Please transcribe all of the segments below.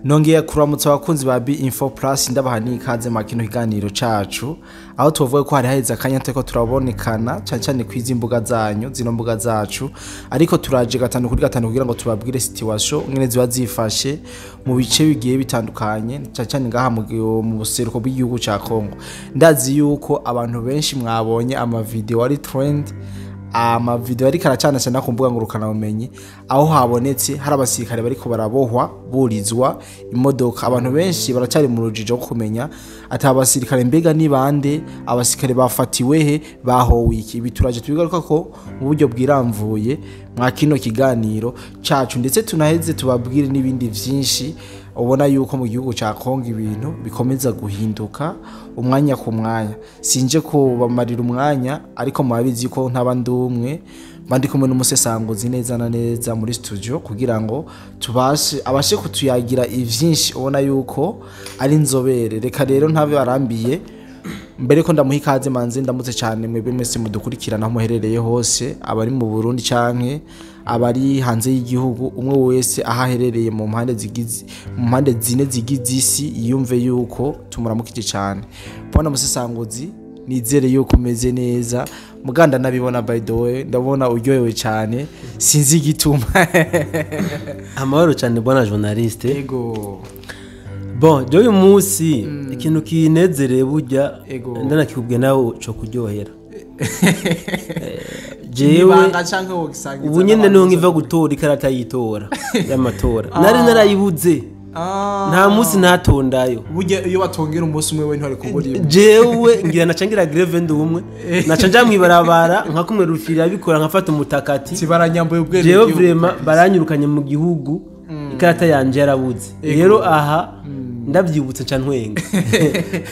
Nongeye kuramutsa abakunzi ba B Info Plus, ndabaha n'ikaze mu kino kiganiro cacu, aho tuvuga ko hari haheze akanya turiko turabonekana cyane cyane kwizi mbuga zanyu, zino mbuga zacu, ariko turaje gatanu kuri gatanu kugira ngo tubabwire situation ngene ziba zifashe mu bice bigiye bitandukanye, cyane cyane ngaha mu buseruko bw'igihugu ca Kongo. Ndazi yuko abantu benshi mwabonye ama video ari trend, ama video ariko aracana cyane ku mbuga ngurukana bumenyi, aho habonetse hari abasirikare bariko barabohwa burizwa imodoka. Abantu benshi baracari mu rujijo kumenya ati abasirikare mbega ni bande, abasirikare bafatiwe he, bahowe iki. Ibi turaje tubigaruka ko mu buryo bwiramvuye mwa kino kiganiro cacu, ndetse tunaheze tubabwire n'ibindi vyinshi. Ubona yuko mu gihugu ca Kongo ibintu bikomeza guhinduka umwanya ku mwanya. Sinje ko bamarira umwanya, ariko murabizi ko ntaba ndumwe, mba ndi kumwe n'umusesanguzi neza na neza muri studio kugira ngo tubashe abashe kutuyagira ivyinshi. Ubona yuko ari inzobere. Reka rero ntabe barambiye, mbere ko ndamuha ikaze manze ndamutse cyane mwebwe mwese mudukurikirana aho muherereye hose, abari mu Burundi canke abari hanze y'igihugu, umwe wese aho aherereye mu mpande zigize, mu mpande zine zigize isi, yumve yuko tumuramukije cyane. Bwana musesanguzi, nizere yuko umeze neza. Muganda nabibona, by the way ndabona uryohewe cyane, sinzi igituma. Amahoro cyane, bwana journaliste. Ego. Bon, je uyu munsi ikintu kinezereye burya, ndanakikubwiye nawe co kuryohera. Jewe Ibanga canke wogisangiza ubu nyene n'abantu niho nkiva bose? Gutora ikarata y'itora y'amatora, nari narayibuze, nta munsi ntatondayo. Burya iyo batongera umunsi umwe, we ntwari kubura iwe. Jewe ngira naca ngira grève, ndi umwe naca nja mw'ibarabara nka kumwe rufiri abikora, nkafata umutakati. Tibaranyambuye ubwene Jewe gihugu. Vraiment baranyirukanye mu gihugu, ikarata yanje yarabuze. Rero aha ndabyibutse nca ntwenga,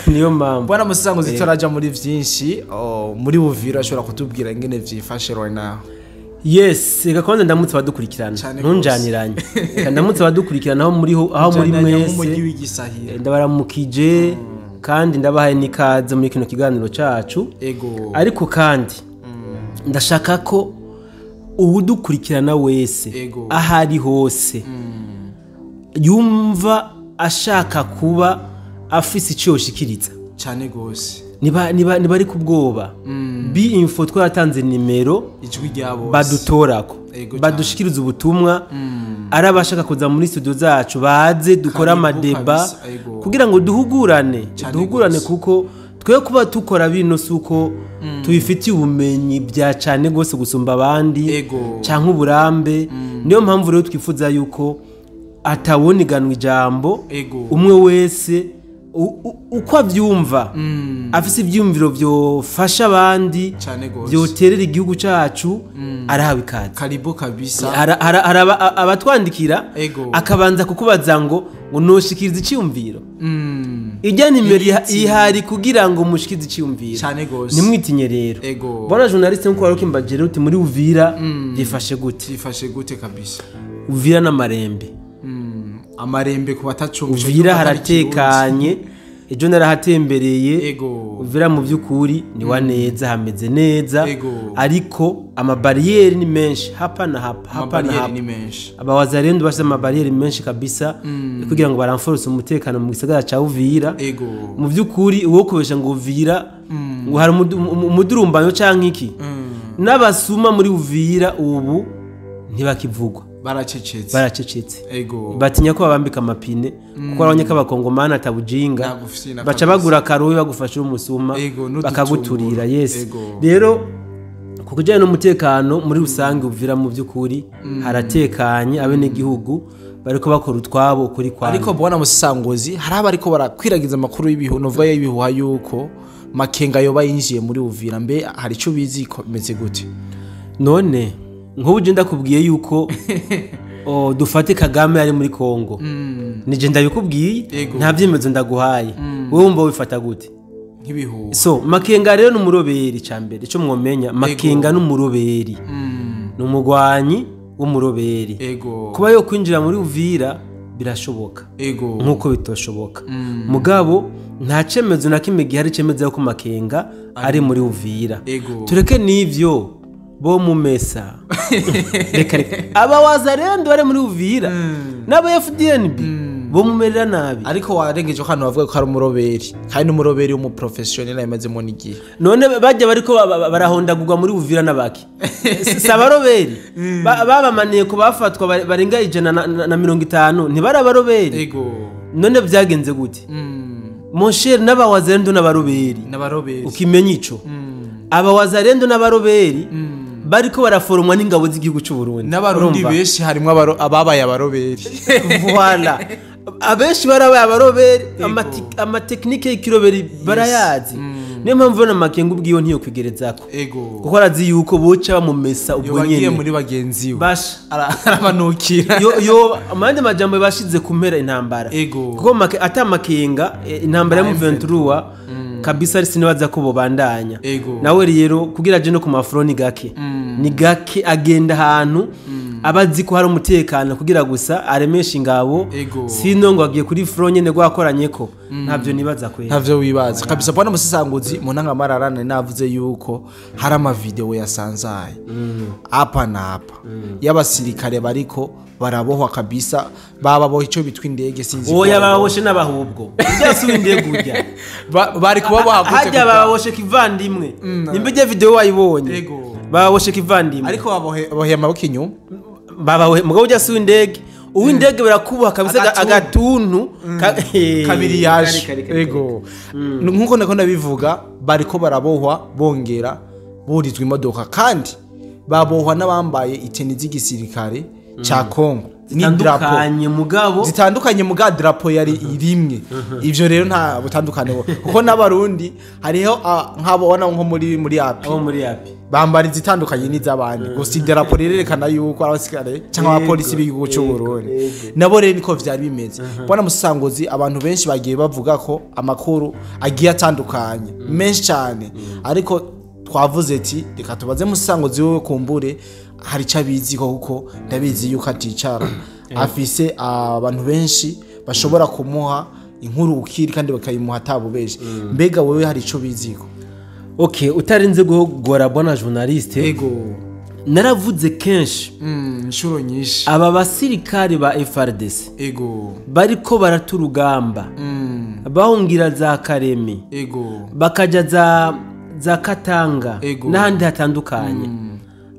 niyo mpamvu. Bwana Musango, turaja muri vyinshi. Oh, muri Buvira ashobora kutubwira ingene vyifashe right now? Yes, reka kwanza ndamutse abadukurikirana. Cane. Ntunjaniranye, reka ndamutse abadukurikirana aho muri aho muri Jananya nk'umujyi mwese. w'igisahira. Ndabaramukije kandi ndabahaye n'ikaze muri kino kiganiro cacu. Ariko kandi ndashaka ko uwudukurikirana wese, aho ari hose, yumva ashaka kuba afise icyo yoshikiriza, Cane gose. niba ari ku bwoba, B Info twaratanze nimero Ijwi rya bose. badutorako, badushikiriza ubutumwa. Ari abashaka kuza muri studio zacu, baze dukore Karibu ama débats kabisa, ego. kugira ngo duhugurane, duhugurane, gose. kuko twe kuba dukora bino si uko tubifitiye ubumenyi bya cane gose gusumba abandi canke uburambe. Niyo mpamvu rero twifuza yuko atawoniganwa ijambo, umwe wese uko avyumva, afise ivyiyumviro vyofasha abandi, Cane gose. vyoterera igihugu cacu, arahawe ikaze. Karibu kabisa. Hari abatwandikira, akabanza kukubaza ngo noshikiriza iciyumviro. Ijya nimero ihari kugira ngo mushikirize iciyumviro. Cane gose. Ntimwitinye rero. Bwana journaliste, nkuko wari ukimbajije uti muri Uvira byifashe gute? Vyifashe gute kabisa? Uvira n'amarembe. Amarembe ku batacumva. Uvira haratekanye, ejo narahatembereye. Uvira mu by'ukuri ni wa neza, hameze neza. Ariko amabariyeri ni menshi hapa na hapa, hapa na Amabariyeri hapa. ni menshi. Abawazalendo bashyize amabariyeri menshi kabisa kugira ngo baramforce umutekano mu gisagara ca Uvira. Mu by'ukuri uwo kubesha ngo Uvira ngo hari umudurumbano canke iki, n'abasuma muri Uvira ubu ntibakivugwa. Baracecetse. Baracecetse. Batinya ko babambika amapine, kuko barabonye ko abakongomani atabujinga. Nagufyina Baca kabisa. bagura akarobe bagufasha uri umusuma, Ego, n'udutunguru. bakaguturira, yes. Ego. Rero ku kijyanye n'umutekano muri rusange, Uvira mu by'ukuri haratekanye, abenegihugu bariko bakora utwabo kuri kwa Ariko bwana Musangozi, hari abariko barakwiragiza amakuru y'ibihu, novuga y'ibihuha, yuko Makenga yoba yinjiye muri Uvira. Mbe hari ico bizi ko bimeze gute? None nk'ubu je ndakubwiye yuko dufate Kagame ari muri Kongo, nije ndabikubwiye, nta vyemezo ndaguhaye, wowe wumva wifata gute? Nk'ibihuha. So Makenga rero ni umuroberi. Cambere ico mwomenya, Makenga ni umuroberi, ni umugwanyi w'umuroberi. Kuba yo kwinjira muri Uvira birashoboka nk'uko bitoshoboka, mugabo nta cemezo na kimwe gihari cemeza ko Makenga ari muri Uvira. Tureke n'ivyo bo mumesa, reka reka, abawazalendo bari muri Uvira n'aba FDNB. Bo mumerera nabi. Ariko warengeje ko bavuga ko ari umuroberi, kandi n'umuroberi w'umuprofessionnel yamazemo n'igihe. None bajya bariko barahondagurwa muri Uvira n'abaki si abaroberi? Babamaniye ko bafatwa barenga 150, ntibari abaroberi? Ego. None byagenze gute? Mon cher, n'abawazalendo n'abaroberi. N'abaroberi. Ukimenya ico, abawazalendo n'abaroberi bariko baraforomwa n'ingabo z'igihugu c'u Burundi. N'abarundi Urumva? benshi harimo ababaye abaroberi. Voilà, abenshi barabaye abaroberi, amatekinike y'ikiroberi barayazi. Niyo mpamvu na Makenga ubwiyo ntiyo kwigerezako, kuko arazi yuko boca bamumesa ubwo Bagiye nyene. muri bagenzi we. Basha. Arabanukira. Yo amandi majambo bashize kumpera intambara. Kuko ata Makenga, intambara ya M23 kabisa ari sinibaza ko bobandanya. Nawe rero kugira aje no ku mafroni gake ni gake, agenda ahantu aba azi ko hari umutekano kugira gusa aremesha ingabo. Sino ngo agiye kuri front nyene rwakoranyeko, ntabyo nibaza kwera. Ntavyo wibaza kabisa. Bwana musesanguzi, mu ntangamararane navuze yuko hari amavideo yasanzaye apa na apa y'abasirikare bariko barabohwa kabisa, bababoha ico bitwa indege, sinzi ko Oya. baboha. Baboshe n'abahubwo byasubiye indege urya. Bari kubaboha gute? Hajya baboshe kivandimwe, nimba ijya video wayibonye. Baboshe kivandimwe. Ariko baboheye amaboko inyuma. Babawe mugabo ujya si uw'indege, uw'indege barakuboha kabisa Agatuntu. agatuntu Kabiri yaje. Kari. Ego, nkuko nako ndabivuga, bariko barabohwa bongera burizwa imodoka, kandi babohwa n'abambaye iteni z'igisirikare ca Congo n'idarapo. Zitandukanye mugabo. Zitandukanye muga drapo yari rimwe. Ivyo rero nta butandukane kuko n'abarundi hariho, nk'abo ubona nko muri api. Abo muri api. Bambara izitandukanye n'iz'abandi, gusa idarapo rirerekana yuko ari abasirikare cyangwa abapolisi b'igihugu cy'u Burundi. Nabo rero niko vyari bimeze. Bwana musanguzi, abantu benshi bagiye bavuga ko amakuru agiye atandukanye menshi cyane, ariko twavuze ati reka tubaze musanguzi wewe, kumbure hari icyo abizi ko, kuko ndabizi yuko aticara, afise abantu benshi bashobora kumuha inkuru ukiri kandi bakayimuha atabubeshe. Mbega wewe hari icyo biziko? Okay, utarinze guhogora, bwana journaliste, Ego. naravuze kenshi. Inshuro nyinshi. Aba basirikare ba FARDC bariko barata urugamba, bahungira za Karemi, bakaja za Katanga n'ahandi hatandukanye,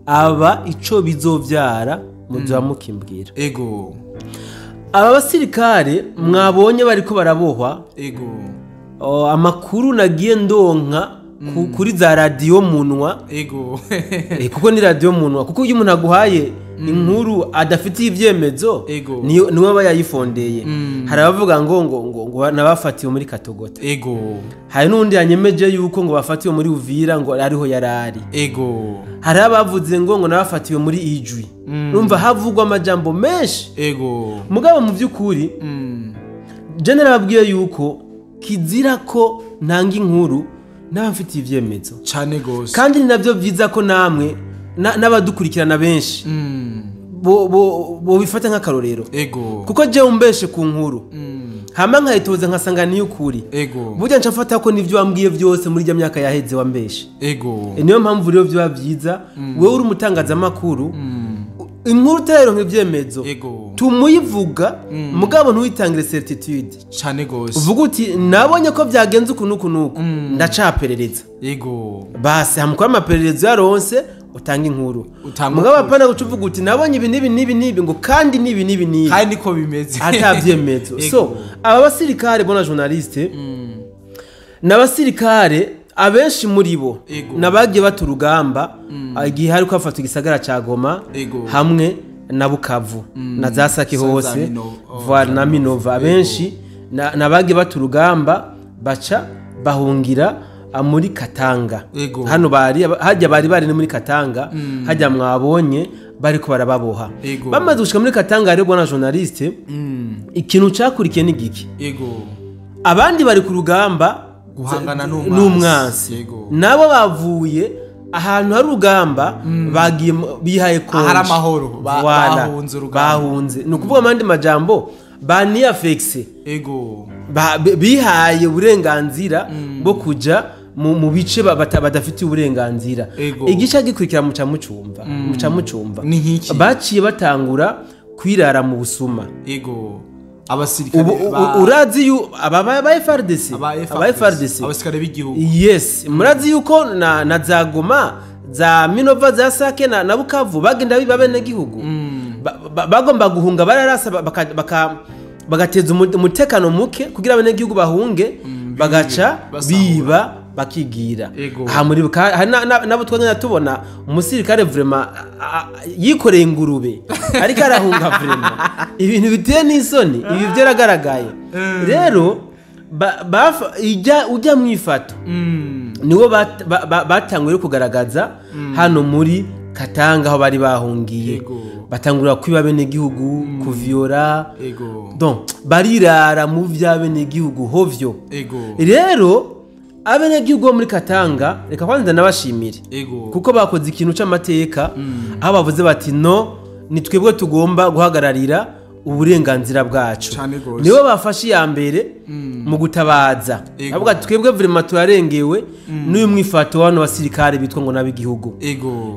aba ico bizovyara muzoba mukimbwira. Aba basirikare mwabonye bariko barabohwa, amakuru nagiye ndonka kuri za radiyo munwa, kuko ni radiyo munwa, kuko iyo umuntu aguhaye inkuru adafitiye ibyemezo, niwe aba yayifondeye. Hari abavuga ngo nabafatiwe muri Katogota. Hari n'undi yanyemeje yuko ngo bafatiwe muri Uvira, ngo ariho yarari. Hari abavuze ngo nabafatiwe muri Ijwi. Numva havugwa amajambo menshi. Mugabo mu by'ukuri, je narababwiye yuko kizira ko ntanga inkuru n'abafitiye ibyemezo. Cane gose. Kandi ni nabyo byiza ko namwe n'abadukurikirana benshi bo bifata nk'akarorero, kuko jewe umbeshe ku nkuru, hama nkayitoza nkasanga niyo ukuri, burya nca mfata ko nivyo wambwiye byose muri ijya myaka yaheze wambeshe. Niyo mpamvu rero byaba byiza wewe uri umutangazamakuru, inkuru utayironka ibyemezo, tumuyivuga, mugabo ntuyitangire certitude. Cane gose. Uvuga uti nabonye ko byagenze uku n'uku n'uku, ndacaperereza. Basi hamukora amaperereza yaronse, utanga inkuru. Utanga Mugabo ukuri. apana guca uvuga uti nabonye ibi n'ibi n'ibi n'ibi, ngo kandi n'ibi n'ibi n'ibi, Kandi niko bimeze. Atabyemezo. So aba basirikare, bona journaliste, n'abasirikare abenshi muri bo n'abagiye bata urugamba igihe hari hafatwa igisagara ca Goma hamwe na Bukavu na za Sake Za hose. Oh, Voilà, na Minova. Abenshi n'abagiye bata urugamba baca bahungira muri Katanga. Hano bari hajya bari no muri Katanga hajya mwabonye bariko barababoha. Bamaze gushika muri Katanga rero, bwana journaliste, ikintu cakurikiye ni giki? Abandi bari ku rugamba Guhangana n'umwansi. n'umwansi. Nabo bavuye ahantu hari urugamba, bagiye bihaye konje. Ahari amahoro, Voilà. bahunze urugamba. Bahunze, ni ukuvuga amandi majambo baniyafekise, bihaye uburenganzira bwo kuja mu bice badafitiye uburenganzira. Igice gikurikira muca mucumva, muca mucumva. Ni nk'iki? Baciye batangura kwirara mu busuma. Abasirikare urazi yu aba ba FARDC, aba FARDC, abasirikare b'igihugu. Yes, murazi yuko na za Goma, za Minova, za Sake na Bukavu bagenda biba bene gihugu. Bagomba guhunga, bararasa bagateza umutekano muke kugira bene gihugu bahunge, bagaca biba bakigira. Aha muri nabo twagenda tubona umusirikare vraiment yikoreye ingurube ariko arahunga vraiment, ibintu biteye n'isoni, ibi byaragaragaye. Rero ujya mwifato niwo batanguye kugaragaza hano muri Katanga aho bari bahungiye, batangura kwiba bene gihugu, kuviora, donc barirara mu vya bene gihugu hovyo. Rero abenegihugu bo muri Katanga reka kwanza nabashimire kuko bakoze ikintu c'amateka, aho bavuze bati no, ni twebwe tugomba guhagararira uburenganzira bwacu. Nibo bafashe iya mbere mu gutabaza, bavuga twebwe vraiment turarengewe n'uyu mwifato wano basirikare bitwa ngo nabigihugu.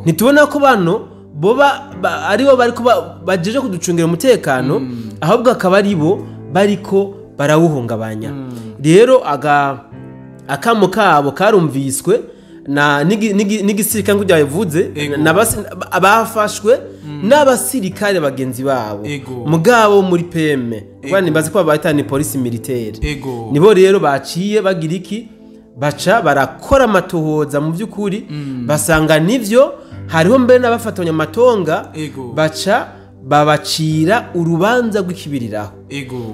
Ntitubona ko bano boba aribo bariko bajeje kuducungira umutekano, ahubwo akaba aribo bariko barawuhungabanya. Rero akamo kabo karumviswe na n'igisirikare nk'uko yabivuze, abafashwe n'abasirikare bagenzi babo mugabo muri PM, nimbaze ko babayita ni police militaire. Nibo rero baciye bagira iki, baca barakora amatohoza mu by'ukuri, basanga nivyo hariho mbere n'abafatanya amatonga, baca babacira urubanza rw'ikibiriraho.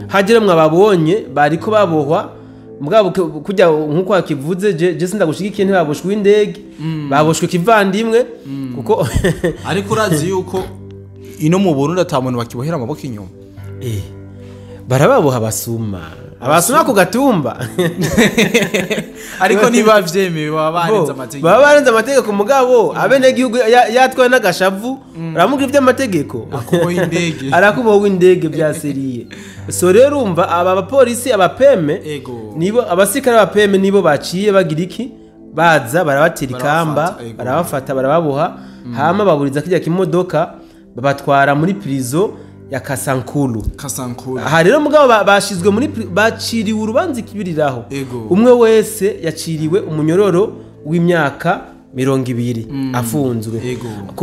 Hagere mwababonye bariko babohwa mugabo kujya nkuko akivuze, je sindagushigikiye, ntibaboshwe indege, baboshwe kivandimwe kuko ariko urazi yuko ino mu Burundi ata muntu bakibohera amaboko inyuma. Barababoha abasuma, abasuma ku gatumba. Ariko niba vyemewe baba barenze amategeko, baba barenze amategeko mugabo abenegihugu yatwaye n'agashavu uramubwira ivy'amategeko, akuboha indege, arakuboha indege bya seriye. So rero umva aba bapolisi aba PM nibo abasirikare aba PM nibo baciye bagira iki, baza barabatira ikamba, barabafata, barababoha, hama baburiza kijya kimodoka babatwara muri prison ya Kasankulu. Aha rero mugabo bashizwe muri baciriwe urubanza ikibiriraho. Umwe wese yaciriwe umunyororo w'imyaka 20 afunzwe.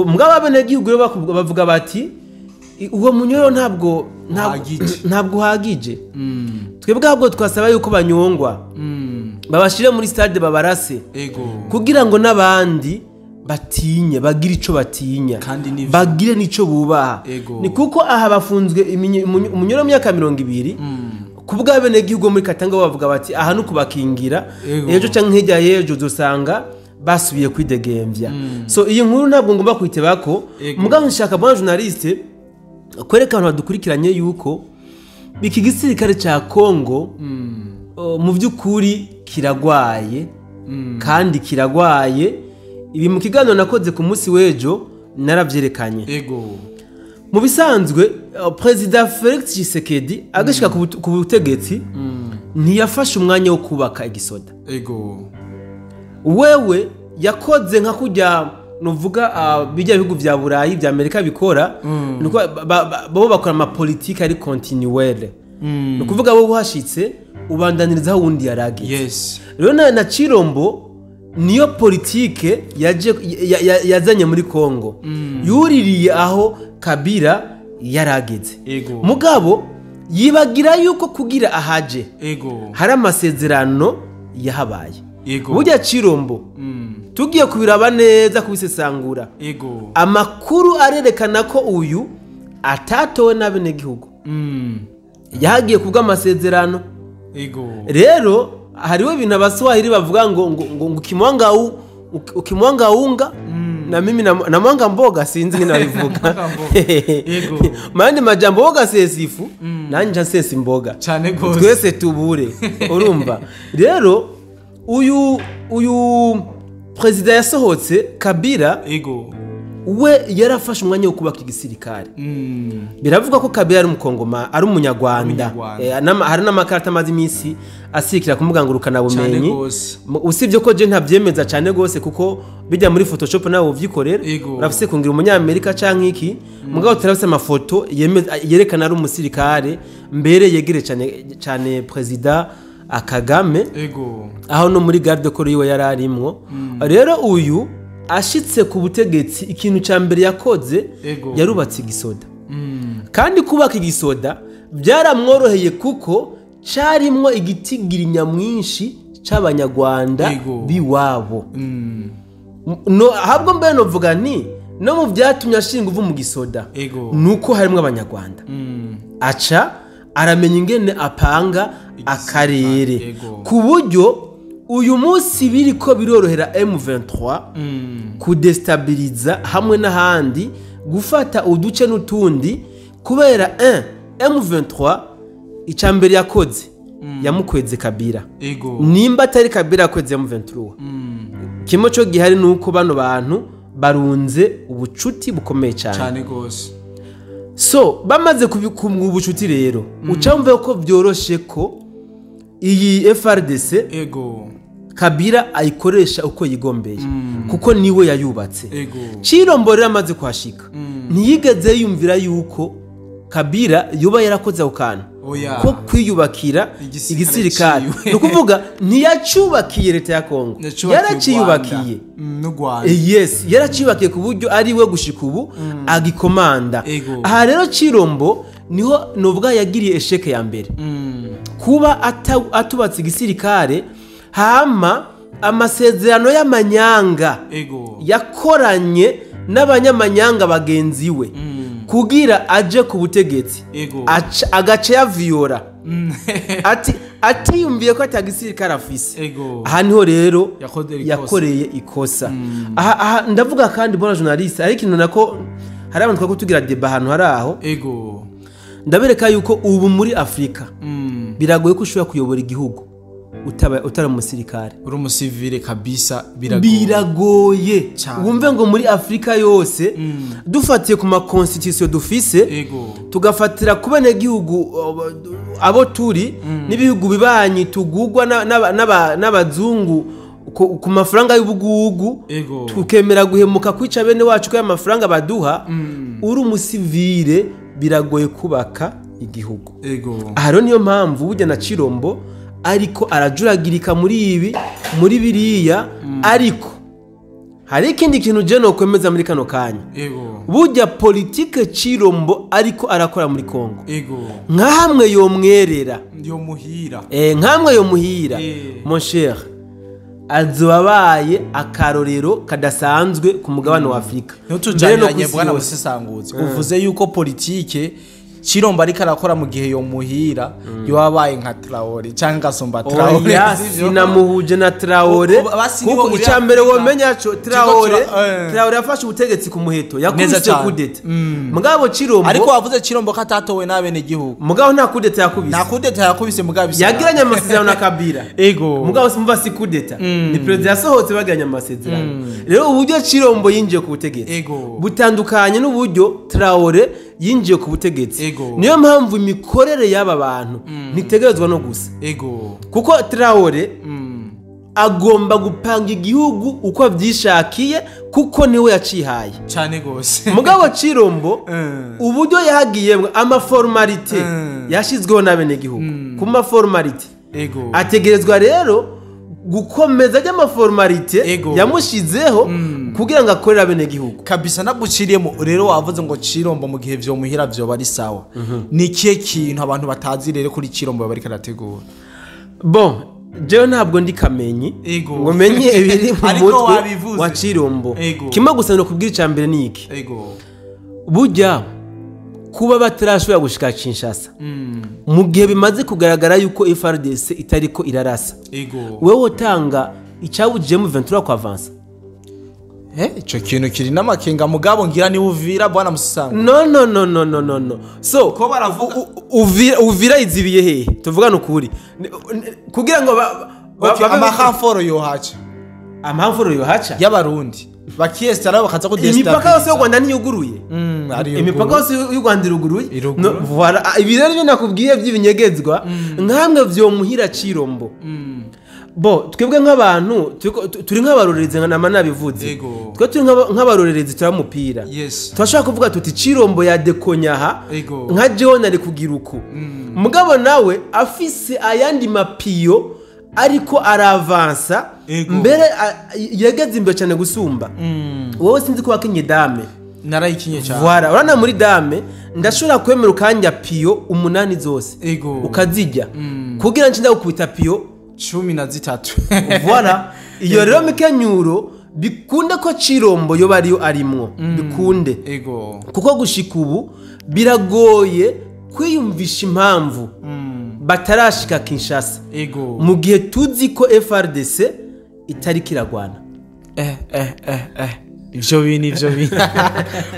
Mugabo abenegihugu rero bavuga bati uwo munyororo ntabwo uhagije. Twebwe ahubwo twasaba yuko banyongwa, babashire muri stade babarase, kugira ngo n'abandi batinye, bagira ico batinya, bagire nico bubaha. Ni kuko aha bafunzwe umunyoro myaka 20 kubwa abenegihugu muri Katanga bavuga bati aha nukubakingira ejo canke hirya y'ejo uzosanga basubiye kwidegemvya. So iyi nkuru ntabwo ngomba kwitebako, mugabo nshaka bwana journaliste kwereka abantu badukurikiranye yuko iki gisirikare ca Kongo mu by'ukuri kiragwaye, kandi kiragwaye. Ibi mu kiganiro nakoze ku munsi w'ejo naravyerekanye. Mu bisanzwe President Felix Tshisekedi agashika ku butegetsi ntiyafashe umwanya wo kubaka igisoda. Wewe yakoze nka kujya nuvuga bijya bihugu vya Burayi vya Amerika bikora, nuko bo bakora ama politique ari continuelle. Nukuvuga bo uhashitse ubandaniriza wundi yaragize. Rero na Chirombo niyo politike yazanye muri Kongo, yuririye aho Kabila yarageze. Mugabo yibagira yuko kugira ahaje hari amasezerano yahabaye. Burya Chirombo tugiye kubiraba neza kubisesangura, amakuru arerekana ko uyu atatowe n'abenegihugu, yahagiye kubwa amasezerano. Rero hariho ibintu abaswahili bavuga ngo ngo ukimwanga unga na mimi na mwanga mboga, sinzi ninabivuga. Mandi majambo mboga sesifu nanje sesi mboga cyane gose, twese tubure urumva. Rero uyu president yasohotse Kabila We yarafashe umwanya wo kubaka igisirikare. Biravuga ko Kabila ari umukongoma, ari umunyarwanda. Hari n'amakarata amaze iminsi asikira kumugangurukana bumenyi. Usibye ko je ntavyemeza cyane gose kuko bijya muri Photoshop nawe uvyikorera. Urafise kungira umunyamerika canke iki, mugabo turafise amafoto yerekana ari umusirikare mbere yegere cyane cyane president Kagame. Aho no muri garde corps yiwe yararimwo. Rero uyu ashitse ku butegetsi ikintu ca mbere yakoze yarubatse igisoda. Kandi kubaka igisoda byaramworoheye kuko carimwo igitigiri nyamwinshi c'abanyarwanda biwabo. No habwo mbe novuga nti no mu byatumye ashinga uvu mu gisoda nuko harimwo abanyarwanda. Aca aramenya ingene apanga akarere ku buryo uyu munsi biriko birorohera M23 kudestabiliza hamwe n'ahandi gufata uduce n'utundi kubera M23 icambere yakoze yamukweze Kabila. Nimba atari Kabila yakweze M23. Kimwe cyo gihari nuko bano bantu barunze ubucuti bukomeye cyane cyane gose. So bamaze kubikumwa ubucuti rero ucamve ko byoroshe ko iyi FRDC Kabila ayikoresha uko yigombeye kuko niwe yayubatse. Chirombo rero amaze kuhashika ntiyigeze yumvira yuko Kabila yoba yarakoze ako kantu ko kwiyubakira igisirikare. Nukuvuga ntiyacubakiye leta ya Kongo, yaraciyubakiye yes, yaraciyubakiye ku buryo ari we gushika ubu agikomanda. Aha rero Chirombo niho novuga yagiriye esheke ya mbere kuba atubatse igisirikare hama amasezerano y'amanyanga yakoranye n'abanyamanyanga bagenzi we kugira aje ku butegetsi agace ya viora ati atiyumviye ko atagisirikare afise. Aha niho rero yakoreye ikosa. Aha ndavuga kandi bona journaliste ariko ikintu nako hari abantu twako tugira débat ahantu hari aho. Ndabereka yuko ubu muri Afrika biragoye ko ushobora kuyobora igihugu utari umusirikare, uri umusivile kabisa. Biragoye. Wumve ngo muri Afrika yose dufatiye ku ma constitution dufise, tugafatira ku bene gihugu abo turi n'ibihugu bibanyi tugugwa n'abazungu ku mafaranga y'ubugugu, tukemera guhemuka kwica bene wacu ko amafaranga baduha. Uri umusivile biragoye kubaka igihugu. Aha rero niyo mpamvu burya na Chirombo ariko arajuragirika muri ibi muri biriya. Ariko hari ikindi kintu je no kwemeza muri kano kanya. Burya politike Chirombo ariko arakora muri Kongo nka hamwe yomwerera yo muhira, nkamwe yo muhira mon cher azobabaye akarorero kadasanzwe ku mugabane wa Afrika. Ntutujanye bwana busisanguzi uvuze yuko politike Chirombo ariko arakora mu gihe yo muhira yobabaye nka Traore cyangwa gasomba Traore. Sinamuhuje na Traore kuko icambere womenya cyo Traore yafashe ubutegetsi ku muheto, yakubise kudeta. Mugabo Chirombo ariko wavuze Chirombo ko atatowe n'abene gihugu. Mugabo nta kudeta yakubise, nta kudeta yakubise mugabo yagiranye amasezerano na Kabila. Mugabo simva si kudeta, ni president yasohotse bagiranye amasezerano. Rero uburyo Chirombo yinjiye ku butegetsi butandukanye n'uburyo Traore yinjiye ku butegetsi. Niyo mpamvu imikorere y'aba bantu ntitegerezwa no gusa. Kuko Traore agomba gupanga igihugu uko abyishakiye kuko niwe yacihaye cyane gose. Mugabo Chirombo uburyo yahagiyemwe amaformalite yashizweho n'abene gihugu ku maformalite ategerezwa rero gukomeza ry'amaformalite yamushizeho kugira ngo akorere abene gihugu kabisa. Naguciriyemo rero wavuze ngo Chirombo mu gihe vyo muhira vyo bari sawa. Ni kihe kintu abantu batazi rero kuri Chirombo bari karategura? Bon, jewe ntabwo ndi kamenyi ngo menye ibiri mu mutwe wa Chirombo. Kimwe gusa no kubwira icambere ni iki. Burya kuba batarashobora gushika Kinshasa mu gihe bimaze kugaragara yuko FRDC itariko irarasa, wewe utanga icabujije M23 kwa avance. Ico kintu kiri n'amakenga mugabo ngira ni Uvira bwana Musanga. No no no no no no no. So ko baravuga Uvira izibiye hehe? Tuvugana ukuri kugira ngo amahamforo yohaca, amahamforo yohaca y'abarundi. Bakiyesitara bakaza Imipaka yose y'u Rwanda ntiyuguruye. Imipaka yose y'u Rwanda iruguruye. Voilà, ibi rero byo nakubwiye by'ibinyegezwa nkamwe vyo muhira Cirombo. Bo twebwe nk'abantu turi nk'abarorerezi nka nama nabivuze. Twe turi nk'abarorerezi turamupira. Turashaka kuvuga tuti Cirombo ya dekonyaha nka John ari kugira uku. Mugabo nawe afise ayandi mapiyo ariko aravansa mbere yegeze imbere cyane gusumba. Wowe sinzi ko wakinye dame. Narayikinye cyane. Voilà, urana muri dame ndashobora kwemera ukanja piyo 8 zose. Ukazijya. Kugira ncinda gukubita piyo 13. Voilà, iyo rero mikenyuro bikunde ko Cirombo yo bariyo arimwo bikunde. Kuko gushika ubu biragoye kwiyumvisha impamvu batarashika Kinshasa. Mu gihe tuzi ko FRDC itari kiragwana. Ivyo bintu.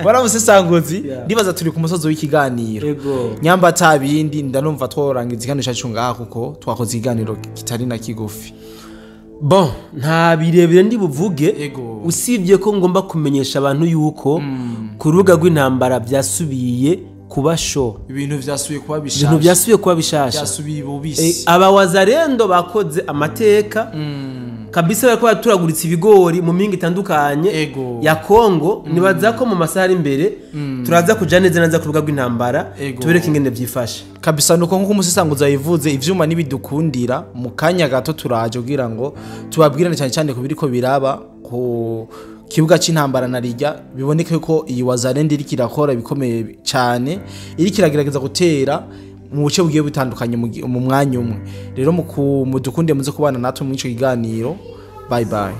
Baramusesanguzi ndibaza turi ku musozo w'ikiganiro. Nyamba tabindi ndanumva tworangiza ikiganiro cyacu ngaha kuko twakoze ikiganiro kitari na kigufi. Bon, nta birebire ndi buvuge usibye ko ngomba kumenyesha abantu yuko ku rubuga rw'intambara byasubiye kuba show. Ibintu vyasubiye kuba bishasha. Ibintu byasubiye kuba bishasha. Byasubiye bubisi. Aba wazarendo bakoze amateka kabisa bariko baturaguritse ibigori mu mingi itandukanye ya Kongo. Nibaza ko mu masaha ari imbere turaza kuja neza neza ku rubuga rw'intambara tubereke ingene byifashe kabisa. Nuko nkuko umusisanguza yivuze ivyuma nibidukundira mu kanya gato turaje kugira ngo tubabwirane cyane cyane ku biriko biraba ku kibuga c'intambara na rijya biboneke ko iyi wazarende iri kirakora bikomeye cyane, iri kiragerageza gutera mu buce bugiye butandukanye mu mwanya umwe. Rero mudukunde muze kubana natwe mu ico kiganiro. Bye bye.